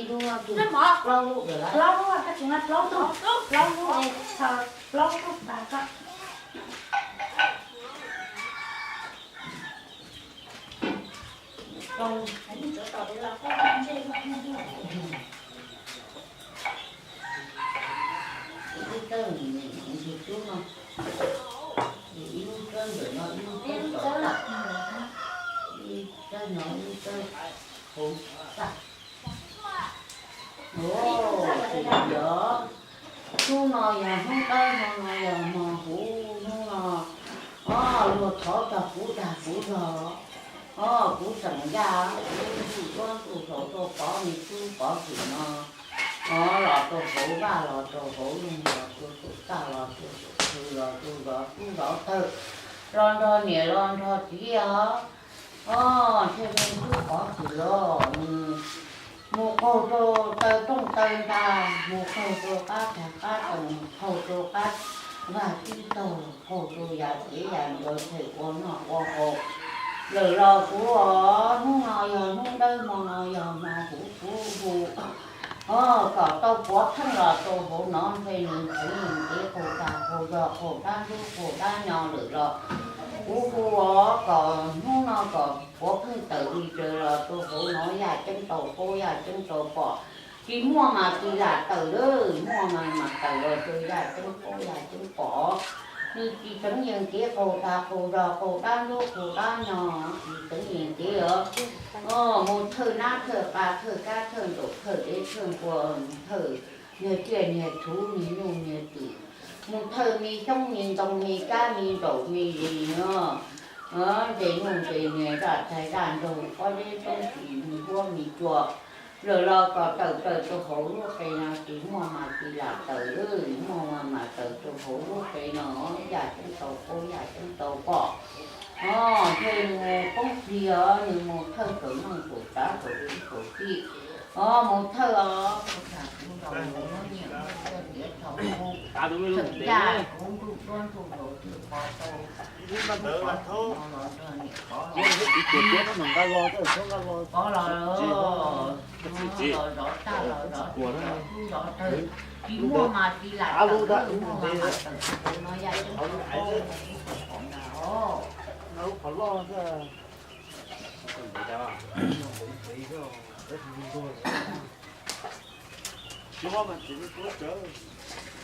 Plaub lub, plaub lub, plaub lub, plaub lub, plaub lub tas ko. Ib tawb ntawm no, ib lub tawb ntawm no, ib lub tawb tom tag, ib tawb no, ib tawb hauv tag. Hnub no yog hnub dawb, hmo no yog hmo huv, hnub no, o, luag thov txog kuv dag kuv zog, o, kuv tseem ncaj, kuv ntuj duab ntuj saud tuaj pov me tub pov hwm no, o, los rau hauv vaj los rau hauv loog los rau saum txaj los rau saum hws los rau zov tub zov tawg, los nrog niam los nrog txiv os. O, ntshe me tub pov hwm los nws mus qaug rau taw rooj taw ntag, mus qaug rau qab tag qab tau, mus qaug rau qab vaj tib taug, qaug rau yav tsev yav ncua ntshe ua noj ua haus lawm los kuv os, hnub no yog hnub dawb, hmo no yog hmo huv, kuv hu, o, kom tau puav pheej los rau hauv no, ntshe nws txeev nws kev qaug tag qaug zog qaug dab ntub qaug dab nyo lawm los kuv hu os, kom hnub no kom puav pheej tawm li raws los rau hauv no, yaj ceeb tau paub yaj ceeb tau pom. Tsis muaj mas tsis lam tawm lawm, muaj mas mas tawm los rau yaj ceeb paub yaj ceeb pom. Nws tsis txeev yees kev qaug tag qaug zog qaug dab ntub qaug dab nyo, tsis txeev yees kev os. Mus thawj nab thawj qa thawj kab thawj ntaum thawj dev thawj npua, mus thawj niag tsiaj niag txhu niag nyuj niag twm, mus thawj me xyoob me ntoo me kab me ntaum me zis, ntsej muag ntsej niag zaj txhais zaj nraug pob zeb toob tsis me huab me cua lawm los kom tawm tawm rau hauv lub qe no, tsis muaj mas tsis lam tawm, muaj mas mas tawm rau hauv lub qe no, yaj ceeb tau paub yaj ceeb tau pom. O, ntshe nws mus poob txig os, nws mus thawj saum neej saum tsav saum tsev saum txim. O, mus thawj os, kuv tham kuv ntaus kuv muab nyiam muab txawj tiav thaum kuv tseem ncaj, kuv ntuj duab ntuj saud twb pov tau, kuv pov thaum no los nrog niam pov los, pov los, los zov tag los zov tub zov tawg, tsis muaj mas tsis lam tawm, muaj mas mas tawm, no yaj ceeb tau paub yaj ceeb tau pom ntag os. Nqa vas kom ntau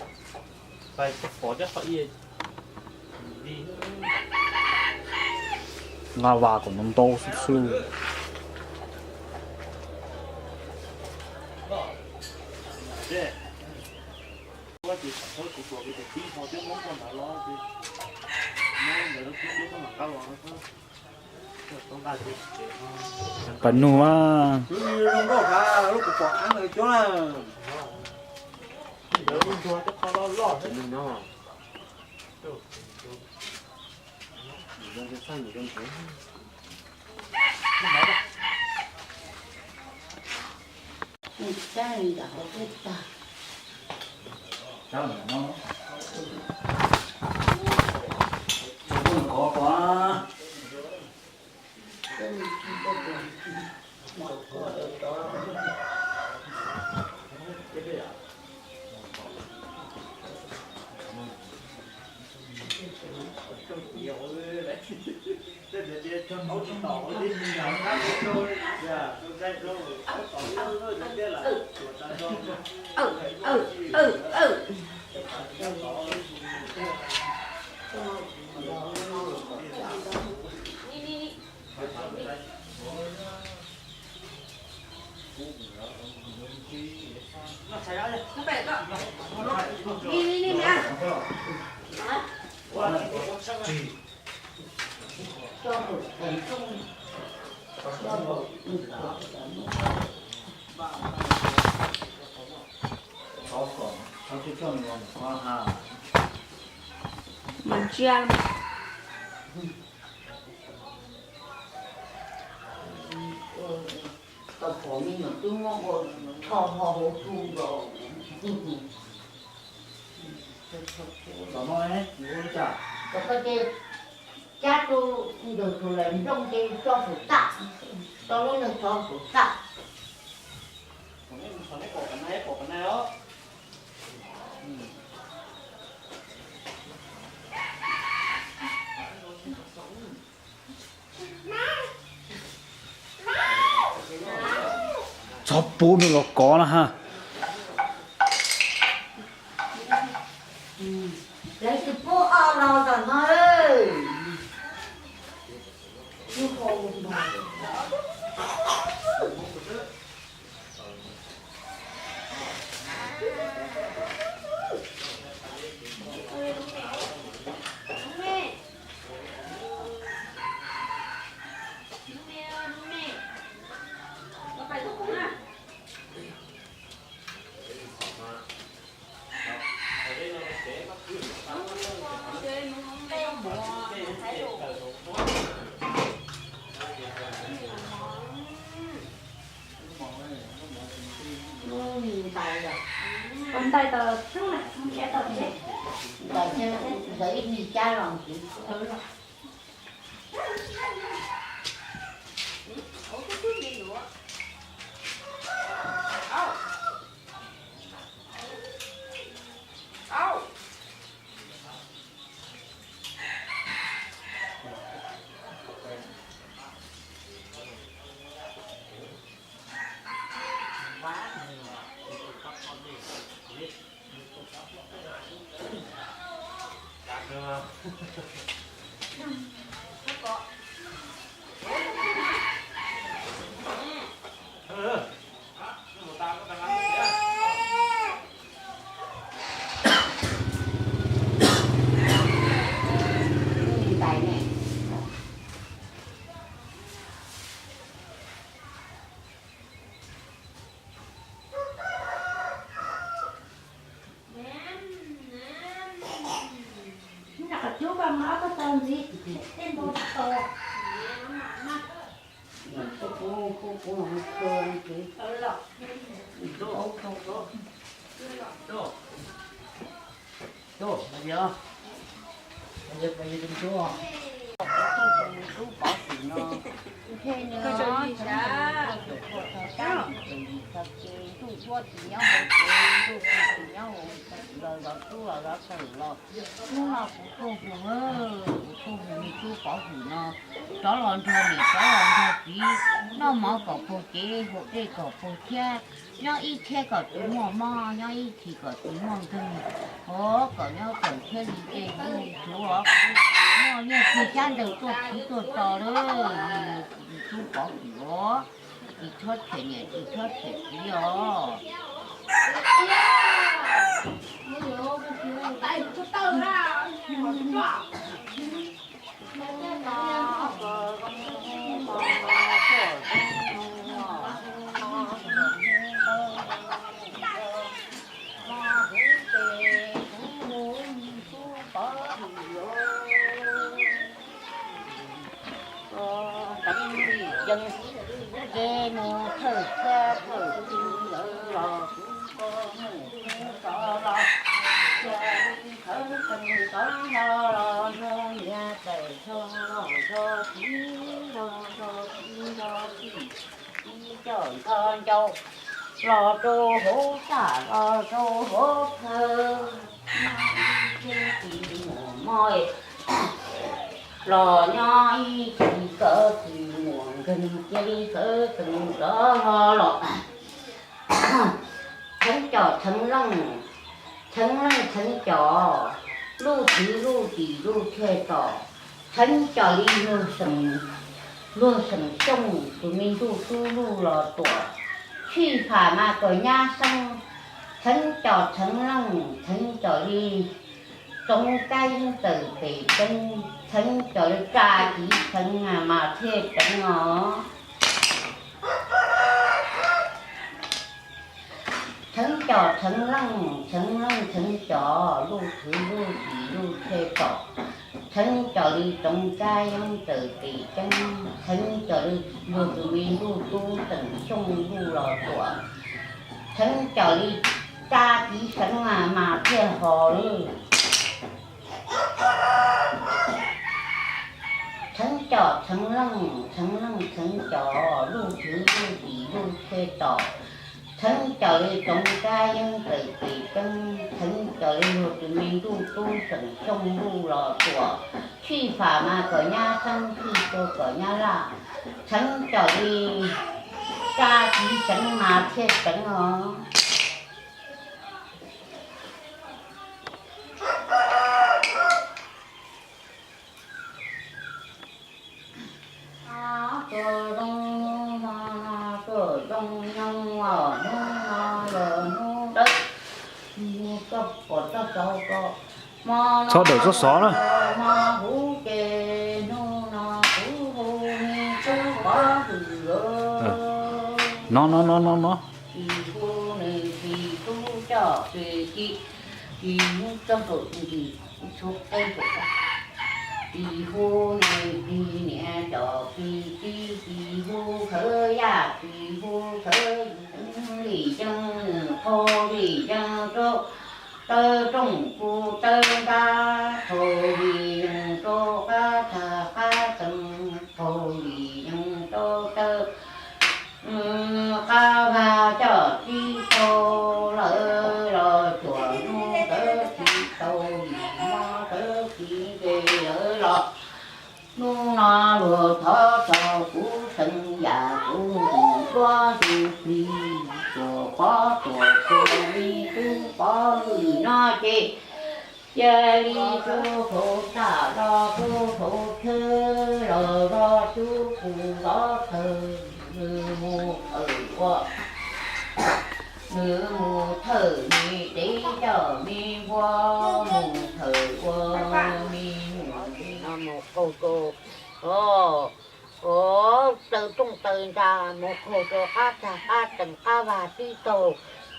ntau xwb xwb. Pas nug a. Mas ntsia. Tau pom me nyuam tub muab ua rho hlo hauv tsuj nkaus. Kom koj ces cab rau ntawm tus lawm nplooj ces tso saum txaj, tso lub neej tso saum txaj. Txhob pub nws los kov na ha. Lawv tsis pub ob lo tom no. Ntais tau tub na, ntais tau teb, ntais ib nig cab los ntxiv. Cub koj mas ob tog tau ntxiv, tej npau tau. Hnub no kuv tuaj hu, kuv tuaj hu me tub Pov Hwm no rov los nrog niam rov los nrog txiv noj mov kom puag kev haus dej kom puag thiab, nyob ib txhiab kom tsis muaj mob, nyob ib txhis kom tsis muaj nkeeg, ov kom nyob txawm thiab li tej huv li tsuav, muaj yeej txij xyab ntawd tuaj txiv tuaj tos lawm, me tub Pov Hwm os, tsis txhob tshem niam tsis txhob tshem txiv os. Teev li yees, ces mus thawj txhia thawj txhia lawm los kuv koj mus kuv tod los, cia li khawv kheev tod los los nrog niam tawm txog los nrog txiv los nrog txiv nrog txiv, txiv coj nrog ncau los rau hauv txaj los rau hauv chaw, tsis muaj mob los nyob ib tsis koj tsis muaj nkeeg cia li khawv kheev rov los. Txheev cos txheev leej, txheev leej txheev cos, luj thwv luj tis luj tshej tos, txheev cos li luag xeem, luag xeem Xyooj tus me ntuj tub luj los tuam, tshij fam mas kom nyab xeeb, txheev cos txheev leej txheev cos li tsoov kab yeeb tawm pem ceeb, txheev cos li tsa kiv txheev mas thiaj ceev os. Txheev cos txheev leej, txheev leej txheev cos, luj thwv luj tis luj tshej tos, txheev cos li tsoov kab yeeb tawm pem ceeb, txheev cos li luag tus me ntuj tub xeem Xyooj luj los tuam, txheev cos li tsa kiv txheev mas thiaj ho lawm. Txheev cos txheev leej, txheev leej txheev cos, luj thwv luj tis luj tshej tos, Txheeb cawm li tsoov kab yeeb tawm tim ceeb, txheeb cawm li luag tus me ntuj tub seem xyooj ntuj los tuam, tshij fam mas kom nyab xeeb tshij tuag kom nyab laj, txheeb cawm li kab txiv tseev mas thiaj tseev os. Tuaj zoo, tuaj zoo nyoog os, hnub no yog hnub dawb, koj pom txoj xov ko, hmo no txhob dawm txoj xov na, hmo huv ces hnub no kuv hu me tub pov hwm los. No no no no no. Tsis hu nws tsis tub coj pes ci, tsis hu txog kaum ntsis, tsis hu nws tsis niam coj pes ci, tsis hu khawv yaj, tsis hu khawv li yeeb, qhau li yeeb rau taw rooj kuv taw ntab, qhau li yeeb rau qab tag qab tees, qhau li yeeb rau taw qab vag coj tsis tau lawm los cuam hnub ntawd tsis tau li, hmo ntawd tsis nce lawm los. Hnub no luag thov txog kuv xeem yam kuv mus tuaj ntug plig, tuam pov tuam tuam li tub pov hwm no ces cia li tub hauv txaj los tub hauv tsheb los zov tub kuv zov tawg, nws mus thawm ua, nws mus thawm me dev coj me npua, mus thawm ua me mus qaug rau, ov, taw rooj taw ntsa, mus qaug rau qab tag qab tees qab vag tib taug,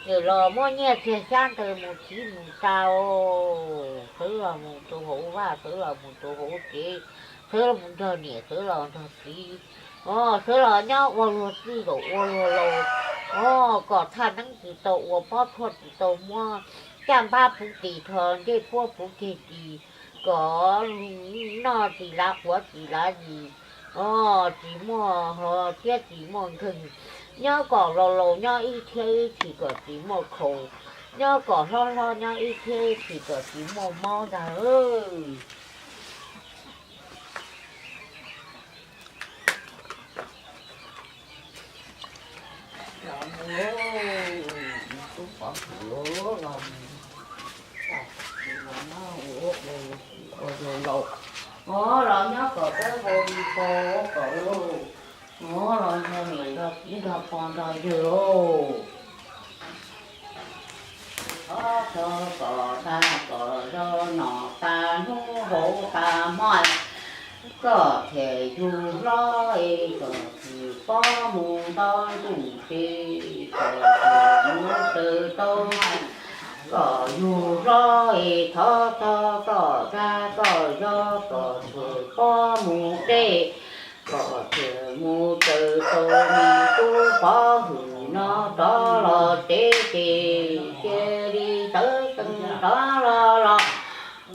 nws los muab nyiaj txiag xyab ntawd mus thib mus tau, sawv los mus rau hauv vaj, sawv los mus rau hauv tsev, sawv los mus nrog niam, sawv los nrog txiv, ov, sawv los nyob ua luag txij zaum ua luag laus, ov, kom thaj neeb tsis tau ua, pob tshuaj tsis tau muab, caj npab puv tis rho, ncej puab puv ceg tis, kom noj tsis lav quav tsis lav zis, ov, tsis muaj hov thiab tsis muaj nkeeg. Nyob kom laus laus nyob ib thiab ib txhis kom tsis muaj khaus, nyob kom hlob hlob nyob ib thiab ib txhis kom tsis muaj mob ntag. Ov, los nyob kom dawb vau li ko kom lauj. Ov, los nrog niam nrog txiv nrog pog nrog yawg lauj. Thov txog kom tag kom zog, nom tas hnub hauv tas hmo, koj thiaj yug hlob es kom txwm pov mus nto ntuj plig, kom txwm mus raws tau, kom yug hlob es thov txog koj dag koj zog, kom txwm pov mus deb, kom txwm mus raws tau me tub pov hwm no rov los tsev ces cia li sawv tsees rov los los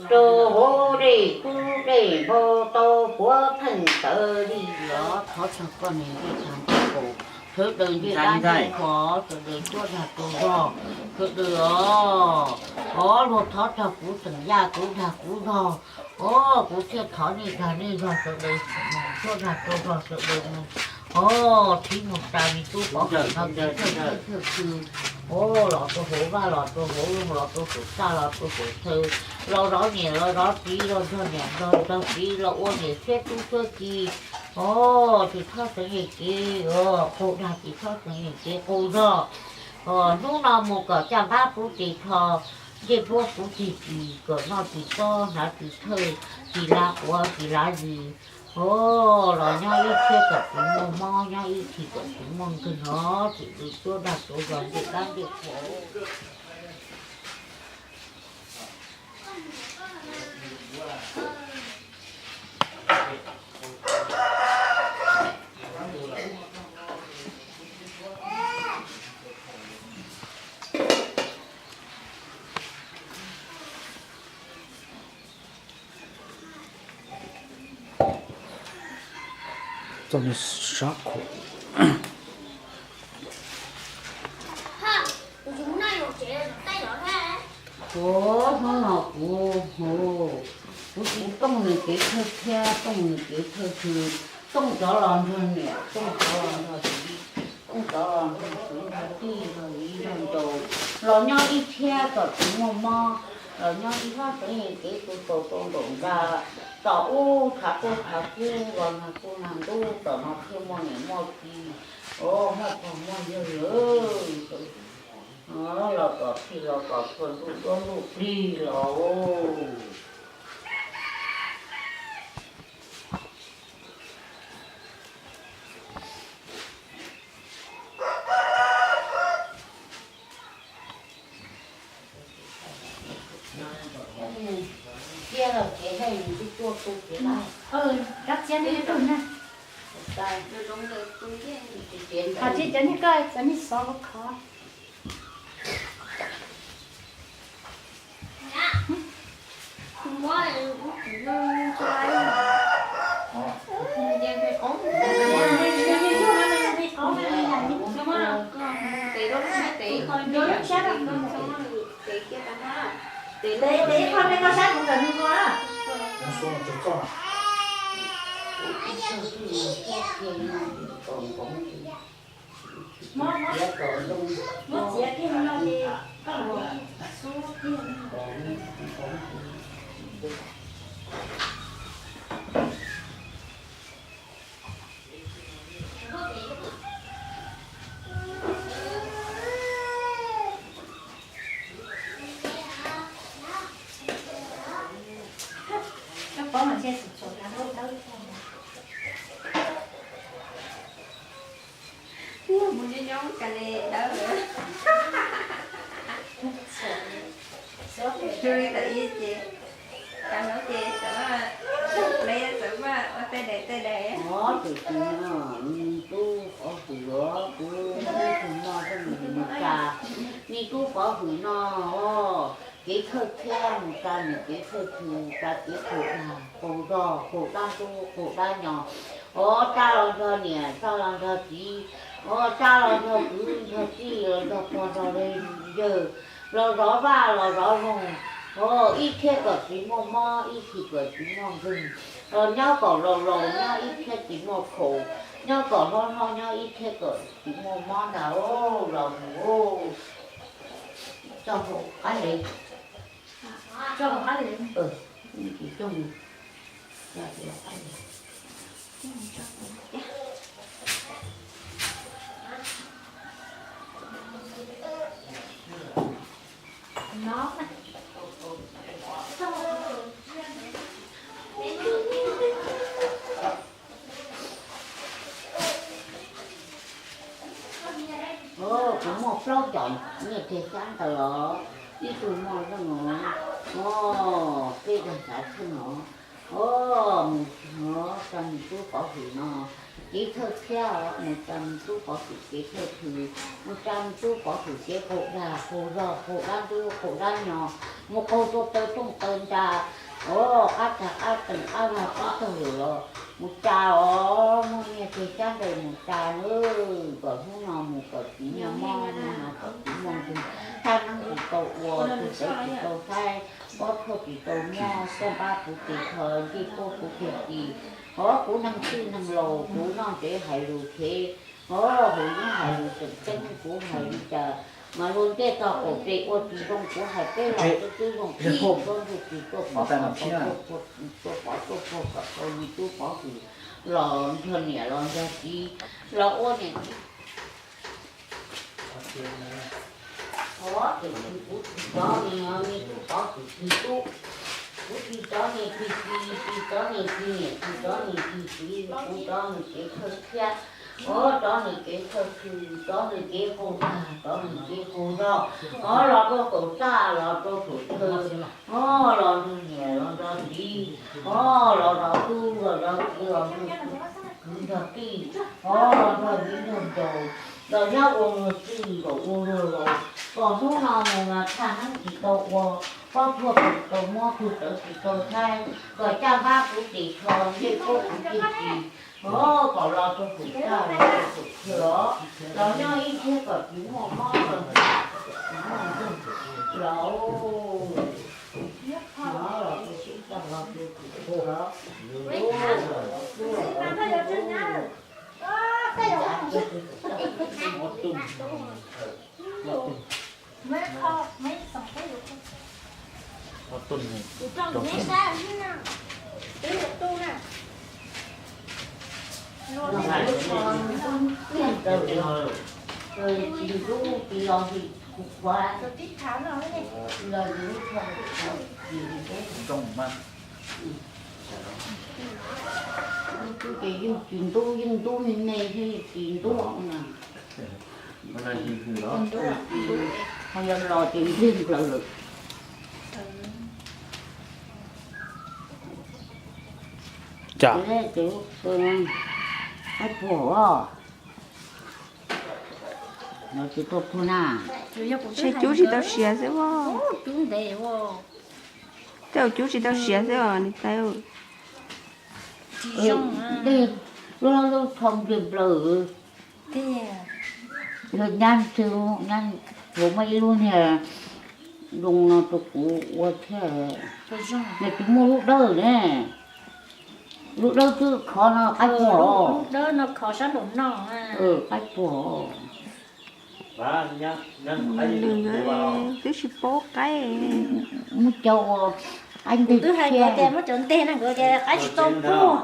rau hauv dej kub dej npau tau puav pheej tawv li los. Thov txog koj niam ncej tsa ncej kaus, sawv daws ncej dab ncej qhua, sawv daws cuab dag rau zog, sawv daws os. Ov, luag thov txog kuv xeem yaj kuv dag kuv zog, ov, kuv thiaj thov nej dag nej zog sawv daws, cuab dag rau zog sawv daws mus, ov, thib mus tas me tub pov hwm no tsis thawj teb thawj xwm, ov, los rau hauv vaj los rau hauv loog, los rau saum txaj los rau saum chaw, los zov niam los zov txiv, los nrog niam nrog txiv, los ua niam thiab tub tub ki, ov, tsis txhob xeev yeem kev, ov, qaug dag tsis txhob xeev yeem kev qaug zog. Hnub no mus kom caj npab puv tes rho, ncej puab puv tes tis, kom noj tsis txob hnav tsis thawj, tsis lav quav tsis lav zis. Ov, los nyob ib txhis kom tsis muaj mob, nyob ib txhis kom tsis muaj nkeeg os, sawv daws cuab dag rau zog ncej dab ncej qhua. Txoj me sab khuam. Txhob xwm, tooj rov los nrog niam, tooj rov los nrog txiv, tooj rov los nrog kwv nrog tij nrog viv nrog ncaus, los nyob ib txhiab kom tsis muaj mob, los nyob ib txhiab kev tu tau tau nraum nra, tom ub tshav kub tshav kub los nag kuj nag ntub, tom no thiaj muaj niam muaj txiv, o, muaj pog muaj yawg. Los kom txhij los kom txhua ntuj duab ntuj plig los. Tiag los ces haj yus twb tuaj tu kev laj. Kab txiab nej tug na. Hos tsis cov niag ko cov niag xov khov. Muab txiav kiag no ces koj los xub kiag. Koj pov mas ntshe txom txom kav ntaub dawb. Mus nyob nyob kav li dawb lawm. Txhua li tawm ib ces, kav no ces txawm maj, txawm maj ua tej daim tej daim. Ob tug txiv no, me tub Pov Hwm los kuv ib tug no thiaj li mus tsa me tub Pov Hwm no, kev thawj thiab mus tsa nws kev thawj txhwm, tsa kev qaug dag qaug zog, qaug dab ntub qaug dab nyos, o, tsa los nrog niam, tsa los nrog txiv, o, tsa los nrog kwv nrog tij, los nrog pog nrog yawg, los zov vaj los zov loog, o, ib txhiab kom tsis muaj mob, ib txhis kom tsis muaj nkeeg, los nyob kom laus laus, nyob ib txhiab tsis muaj khaus, nyob kom hlob hlob, nyob ib txhiab kom tsis muaj mob ntag los mus. Coj hauv qab lev, coj hauv qab lev, coj hauv qab lev. Kuv muaj plaub cov nyiaj txiag xyab ntawd los, ib tug muaj zeej os, o, peb dag xav tsheej os, o, mus tsa me tub Pov Hwm no kev thawj thiab, mus tsa me tub Pov Hwm kev thawj thw, mus tsa me tub Pov Hwm kev qaug dag qaug zog, qaug dab ntub qaug dab nyos, mus qaug rau taw rooj taw ntsa, o, qab tag qab teeg qab vag qab tag lawm los mus tsa os, muaj nyiaj txiag xyab ntawd mus tsa nawb, kom hnub no mus kom tsis muaj mob, hnub no kom tsis muaj nkeeg, thaj neeb tsis tau ua, tug tawv tsis tau saib, pob tshuaj tsis tau muab, caj npab puv tes tsho, ncej puab puv tes tis, o, kuv neeg txwj neeg laus, kuv noj ntsev hais lus khev, o, hauv yeeb hais lus tseem ceeb, kuv hais li cas mas luag ncej tog qaum pes ua tsis zoo, kuv hais peb los twb twb zoo tib, tub ntsuj plig tuaj pov kom tau, tuaj pov tuaj puag kom tau me tub Pov Hwm los nrog niam los nrog txiv los ua niam txiv. Ov, tes kuv tsis cov me, me tub Pov Hwm tsis tub, kuv tsis cov me tsis txiv, tsis cov me tsis niam, tsis cov me tsis txiv, kuv cov nws kev thawj thiab, ov, cov nws kev thawj thw, cov nws kev qaug tag, cov nws kev qaug zog, ov, los rau saum txaj, los rau saum chaw, ov, los nrog niam los nrog txiv, ov, los zov tub los zov kiv, los nrog kwv nrog tij, ov, los nrog viv nrog ncaus, los nyob ua luag txwj nkaus ua luag laus, kom hnub no mus mas thaj neeb tsis tau ua, pob tshuaj tsis tau muab, tug tawv tsis tau saib, kom caj npab puv tes tsho, ncej puab puv tes tis, ov, kom los rau saum txaj los rau saum chaw os, los nyob ib txhiab kom tsis muaj mob, los tsis muaj nkeeg, los, ov, los rau saum txaj los rau saum chaw os, ov, los rau tub Ces yeej tsis ntub, yeej ntub me me thiab tsis ntub na. Ho yog los ces ntseg nplaws lawm. Ces qaib puag os. Los tsis tuaj puag na. Ntshe cub tsis tau siav xwb os. Tej zaum cub tsis tau siav xwb os niam tais. Dej lub lub tho npliag nplaws. Yog nyab, nyab puas muaj ib lub niag zoo no rau kuv ua thiab. Nws tsis muaj lub dawb ne. Lub dawb twb khov no qaib puag. Qaib puag. Nws twb tsis paub qaib. Muab cov ua qaib nteg thiab. Muab cov nteg no nkawd tias qaib tsis tau puag.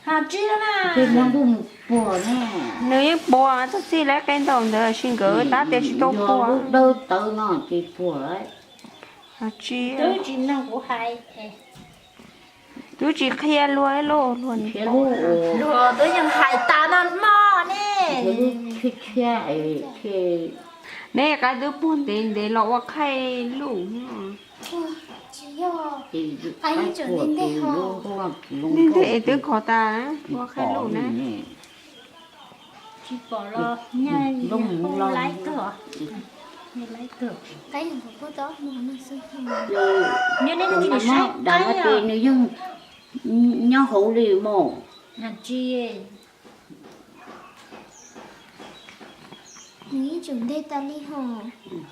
Hais tsis na. Hmo ntuj nws puag ne. Nws yeej puag txog txij lawv qe ntaus ntawd, sis nkawd tab tias tsis tau puag. Lub dawb tawv no ces puag lawm. Hais tsis. Twb tsis mloog kuv hais. Twb tsis qhia luag ib lub luag. Luag twb yeej hais tas no hmo ne. Neb qaib twb puag ntev ntev los ua qaib luj. Ntej ntej es twb khov tas ua qaib luj na. Tsis pom los nyaj laib kawg. Nws yeej nyob hauv li mos. Nws yeej tseem nteg tas li hos.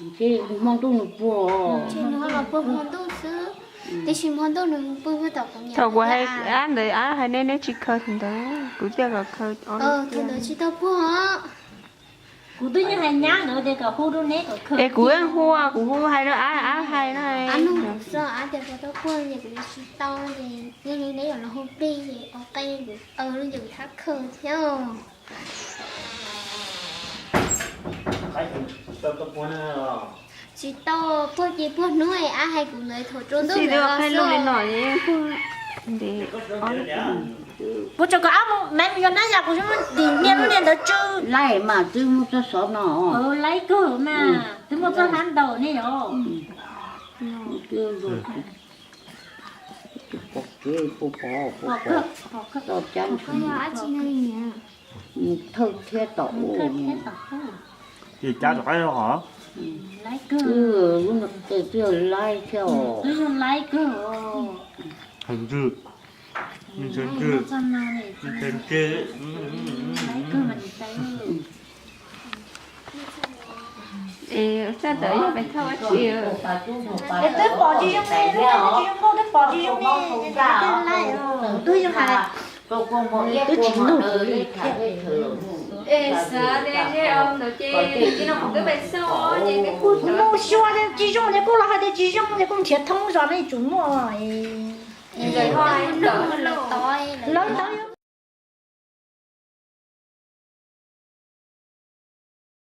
Ntshe hmo ntuj nws puag. Ntshe nws ho los puag hmo ntuj xwb. Tiam sis hmo ntuj nws puag puag tom kuv niam. Thaum kuv hais ab ntawd ab hais neb, neb tsis khaws ntawd, kuv thiaj kom khaws. Thaum ntawd tsis tau puag. Kuv twb yeej hais nyab ntawd tias kom hu rau neb kom khaws. Es kuv yeej hu, kuv hu hais rau ab, ab hais no. Ab nug kuv xwb, ab tias puas tau puag ces kuv tsis tau ces yog li neb yuav los hu plig ces ua qe kuv aws ces kuv thab khaws thiab. Tsis tau puag ces puag hnub es ab hais kuv ntawd thaum tsaus ntuj ntawd los xwb. Kuv tso kom ab mus, maiv mus yuav nab yas kuv xyov tim niaj lub niag ntawd tsw. Laib mas twb muaj txoj xov no. Laib kawg mas twb muaj txoj hlab ntaus ne yom. Thawj thiab tom ub. Ces cab rov qab hov. Lub no qe twb yog laib thiab os. Heev ntswg, ntswg ntswg, ntswg ntswg. Es txaj tawm yog pes thauj dab tsi? Es twb pom tsis zoo li, twb pom tsis zoo nkauj, twb pom tsis zoo li, ces twb laib, twb yeej hais, twb tsis mloog kuv li thiab. Es xav tias ntshe ntawd ces no kuv twb pes xauj ces peb kuj mus xyuas ces tsis zoo ces kuj los hais tias tsis zoo ces kuj nrhiav thoob zos no tsum muaj. Lawv ntawd